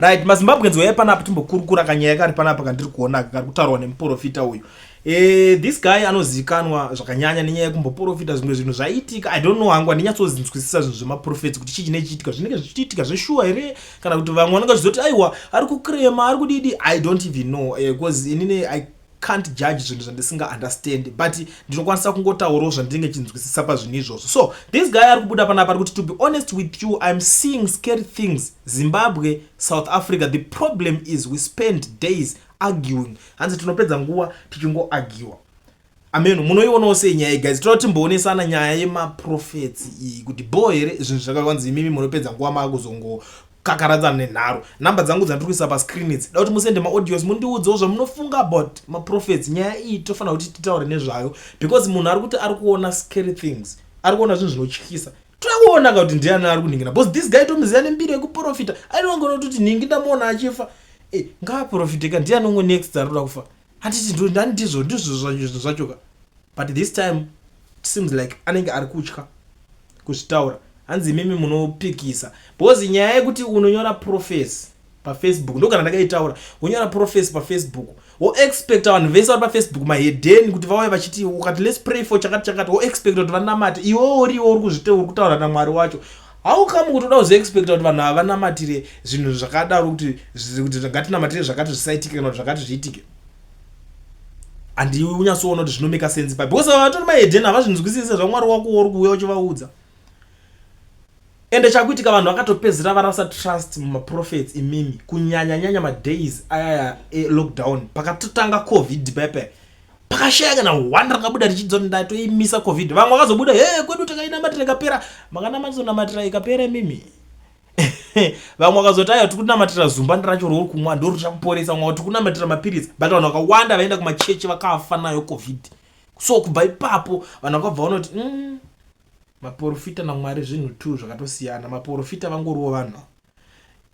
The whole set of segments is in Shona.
Right, maZimbabweans, uyai panapa timbokurukura kanyaya kari panapa kandiri kuona kari kutaurwa nemuprofita uyu. This guy anozivikanwa zvakanyanya nenyaya yekumboprofita zvimwe zvinhu zvaiitika. I don't know hangu, handinyatsozinzwisisa zvinhu zvemaprofets kuti chii chinenge chichiitika, zvinenge zvichiitika zveshuwa here kana kuti vamwe vanenge vachizoti aiwa, ari kuclaima, ari kudidi. I don't even know, because inini I can't judge zvinhu zvandisinga understand, but ndinokwanisa kungotaurawo zvandinenge chinzwisisa pazvinhu izvozvo. So this guy ari kubuda panapa ari kuti, "To be honest with you, I'm seeing scary things. Zimbabwe, South Africa, the problem is we spend days arguing." Hanzi tinopedza nguva tichingoargua. Ameno munoionawo sei nyaya, guys? Toda timboonesana nyaya yemaprofets iyi kuti bo here zvinhu zvakawanzi imimi munopedza nguva maakuzongokakaradzana nenharo. Namba dzangu dzandiri kuisa pascreen idzi, da kuti musende maaudios mundiudzewo zvamunofunga about maprophets. Nyaya iyi tofanira kuti titaure nezvayo because munhu ari kuti ari kuona scary things, ari kuona zvinhu zvinotyisa. Toda kuona ka kuti ndiani ari kunhingira, because this guy tomuziva nembiri yekuprofita. Ainongona kuti nhingi ndamuona achifa. Ngaaprofiteka, ndiani umwe next ari kuda kufa? Handiti ndani? Ndizvo zvinhu zvacho ka. But this time it seems like anenge ari kutya kuzvitaura. Hanzi imimi munopikisa because nyaya yekuti unonyora prophecy paFacebook, ndogara ndakaitaura, wonyora prophecy paFacebook, woexpecta vanhu vese vari paFacebook mahedheni kuti vauye vachiti, ukati, "Let's pray for chakati chakati," woexpecta kuti vanamate. Iwewo uriwo uri kuzvite uri kutaura namwari wacho. How come kuti uda kuzoexpecta kuti vanhu ava vanamatire zvinhu zvakadaro, kuti ngatinamatire zvakati zvisaitike kana kuti zvakati zviitike? Handi unyatsoona kuti zvinomeka sense pa because vatori mahedheni, havazvinzwisise zvamwari wako uri kuuya uchivaudza. Ende chakuitika, vanhu vakatopedzera varasa trust mumaprophets imimi, kunyanya-nyanya madays ayaya elockdown pakatotanga COVID paipai. Pakashaya kana one rakabuda richidza kuti ndatoimisa COVID. Vamwe vakazobuda, "He, kwedu takainamatira ikapera." Makanamatonamatira ikapera imimi? Vamwe vakazoti, "Aiwa, tiri kunamatira zumbani racho rouri kumwa, ndo richakuporesa." Vamwe tiri kunamatira mapiritsi, but vanhu vakawanda vaenda kumachechi vakafa nayo COVID. So kubva ipapo vanhu vakabva vaona kuti maprofita namwari zvinhu tu zvakatosiyana, maprofita vangoriwo vanhu.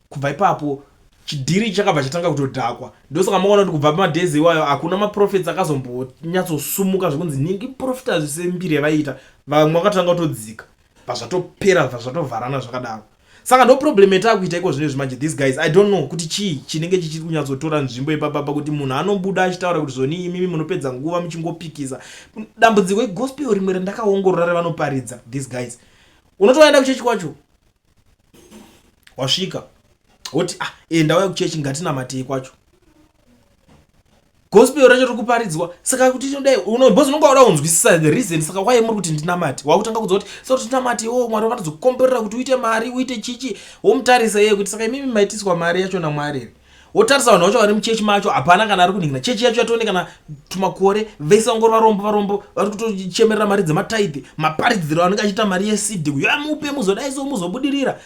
Kubva ipapo chidhiri chakabva chatanga kutodhakwa. Ndosaka maona kuti kubva pamadhezi iwayo hakuna maprofets akazombonyatsosumuka zvekunzi ningi profita zvisembiri yavaiita. Vamwe vakatanga kutodzika, bva zvatopera, bva zvatovharana zvakadaro. Saka ndo problem yataakuita iko zvino izvi manje. These guys, I don't know kuti chii chinenge chichiri kunyatsotora nzvimbo ipapapa kuti munhu anobuda achitaura kuti zvoni imimi munopedza nguva muchingopikisa. Dambudziko igospel rimwe randakaongorora revanoparidza these guys, unotoenda kuchechi kwacho, wasvika woti, "Ah, ndauya kuchechi, ngatinamatei." Kwacho gospel racho riri kuparidzwa, saka kuti tinodai, because unonga wada kunzwisisa the reason. Saka why muri kuti ndinamate? Wakutanga kudza kuti saka kuti tinamate, o Mwari vanozokomborera kuti uite mari, uite chichi. Womutarisa iye kuti saka imimi maitiswa mari yacho namwari here? Wotarisa vanhu vacho vari muchechi macho, hapana kana ari kuningina. Chechi yacho yatoonekana tumakore, vese vangori varombo, varombo vari kutochemerera mari dzemataidhi. Maparidziro anenge achiita mari yeseed, yamupe muzodai so muzobudirira.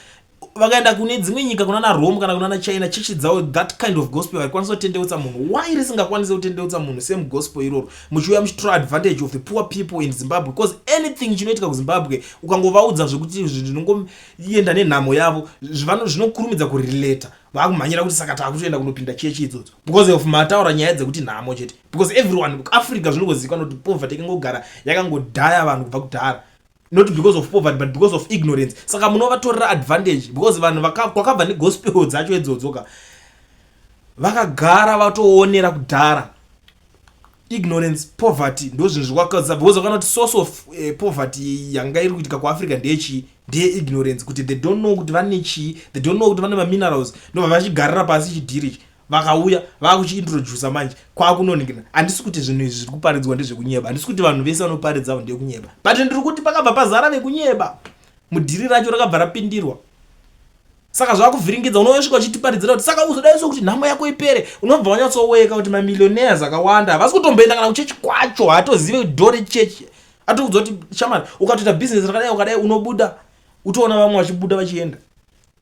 Vakaenda kune dzimwe nyika, kunana Rome kana kunana China, chechi dzavo that kind of gospel haikwanisa kutendeutsa munhu. Why risingakwanisi kutendeutsa munhu same gospel iroro, muchiuya muchitora advantage of the poor people in Zimbabwe? Because anything chinoitika kuZimbabwe, ukangovaudza zvekuti zvinongoenda nenhamo yavo, zvinokurumidza kurelata, vakumhanyira kuti saka taakutoenda kunopinda chechi idzodzo because of mataura nyaya dzekuti nhamo chete. Because everyone, Africa zvinongozivikanwa kuti poverty ikangogara yakangodhaya vanhu kubva kudhara, not because of poverty but because of ignorance. Saka munovatorera advantage because vanhu kwakabva negospel dzacho idzodzo ka vakagara vatoonera kudhara. Ignorance, poverty, ndo zvinhu zvikwakaza, because vakaona kuti source of poverty yanga iri kuitika kuAfrica ndeyechii? Ndeye-ignorance, kuti they don't know kuti vane chii, they don't know kuti vane maminerals. Ndobva vachigarira pasi chidhiri ichi, vakauya vakuchiintrodusa manje kwakunoningina. Handisi kuti zvinhu izvi zviri kuparidzwa ndezvekunyeba, handisi kuti vanhu vese vanoparidza ndeyekunyeba, but ndiri kuti pakabva pazara vekunyeba, mudhiri racho rakabva rapindirwa. Saka zvakuvhiringidza. Unosvika uchitiparidzira kuti saka uzodai so kuti nhamo yako ipere, unobva wanyatsoweka kuti mamillionaires akawanda havasi kutomboenda kana kuchechi kwacho, haatozive door rechechi. Atokudza kuti shamani, ukatoita bhizinesi rakadai ukadai unobuda, utoona vamwe vachibuda vachienda.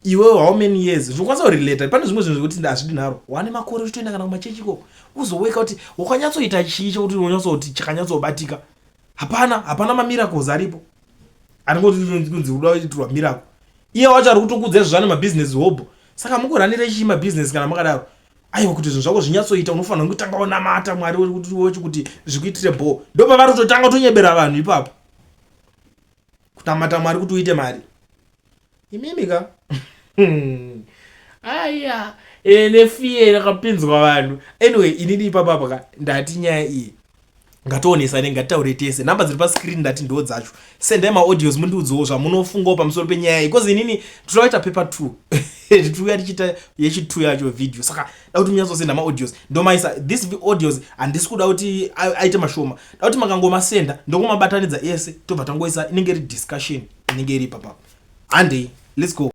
Iwewe how many years zvinokwanisa kurelata? Pane zvimwe zvinhu zvekuti hazvidi nharo, wane makore uchitoenda kana kumachechi ikoko, uzoweka kuti wakanyatsoita chii chokuti unonyatsoti chakanyatsobatika? Hapana, hapana mamiracles aripo anongoti kunzi uda kuitirwa miracle. Iye wacho ari kutokudza izvo zvane mabhizinesi hobho. Saka mukuranire chii mabhizinesi kana makadaro? Aiwa, kuti zvinhu zvako zvinyatsoita unofanira kutanga wanamata Mwari wacho kuti zvikuitire bho. Ndopavari kutotanga kutonyebera vanhu ipapo, kutamata Mwari kuti uite mari. Imimi ka, aya. Nefear yakapinzwa vanhu. Anyway, inini ipapapa ka ndati nyaya iyi ngationesane, ngatitaure tese. Nhamba dziri pascreen ndati ndo dzacho. Sendai maaudios mundiudzewo zvamunofungawo pamusoro penyaya iyi, because inini tinoita paper 2, tichiuya tichiita yechi2 yacho video. Saka da kuti munyatsosenda maaudios, ndomaisa this audios. Handisi kuda kuti aite mashoma, da kuti makangomasenda ndokumabatanidza ese, tobva tangoisa inenge iri discussion inenge iri ipapapa. Handei, let's go.